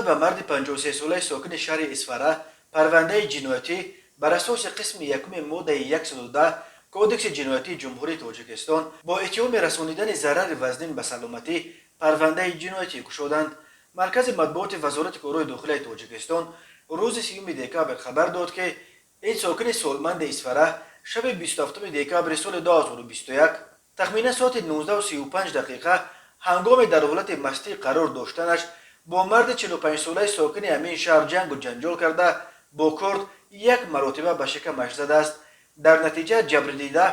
Нисбат ба марди 53-солаи сокини шаҳри Исфара парвандаи ҷиноятӣ бар асоси қисми якуми моддаи 110 Кодекси ҷиноятии Ҷумҳурии Тоҷикистон бо иттиҳоми расонидани зарари вазнин ба саломатӣ парвандаи ҷиноятӣ кушоданд. Маркази матбуоти Вазорати корҳои дохилаи Тоҷикистон рӯзи 30 декабр хабар дод, ки ин сокини солманди Исфара шаби 27 декабри соли 2021 тахминан соати 19:35 дақиқа ҳангоме дар ҳолати мастӣ қарор доштанаш бо марди 45-солаи сокини ҳамин шаҳр ҷангу ҷанҷол карда, бо корд як маротиба ба шикамаш задааст. Дар натиҷа ҷабрдида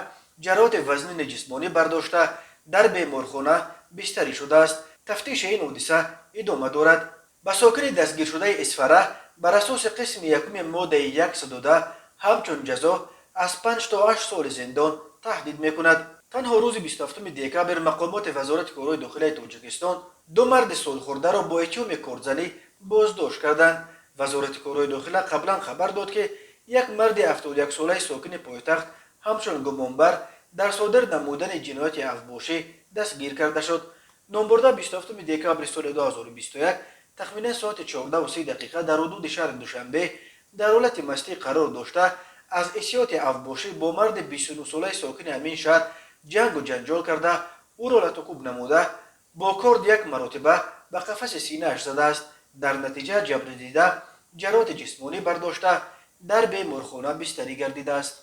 ҷароҳати вазнини ҷисмонӣ бардошта, дар беморхона бистарӣ шудааст. Тафтиши ин ҳодиса идома дорад. Ба сокини дастгиршудаи Исфара бар асоси қисми якуми моддаи 110 ҳамчун ҷазо аз 5 то 8 соли зиндон таҳдид мекунад. Танҳо рӯзи 27 декабр мақомоти Вазорати корҳои дохилаи Тоҷикистон ду марди солхӯрдаро бо иттиҳоми кордзанӣ боздошт карданд. Вазорати корҳои дохила қаблан хабар дод, ки як марди 71-солаи сокини пойтахт ҳамчун гумонбар дар содир намудани ҷинояти авбошӣ дастгир карда шуд. Номбурда 27 декабри соли 2021 тахминан соати 14:30 дақиқа дар ҳудуди шаҳри Душанбе дар ҳолати мастӣ қарор дошта, аз ҳиссиёти авбошӣ бо марди 29-солаи сокини ҳамин шаҳр ҷангу ҷанҷол карда, ӯро латукӯб намуда, бо корд як маротиба ба қафаси синааш задааст. Дар натиҷа ҷабрдида ҷароҳати ҷисмонӣ бардошта, дар беморхона бистарӣ гардидааст.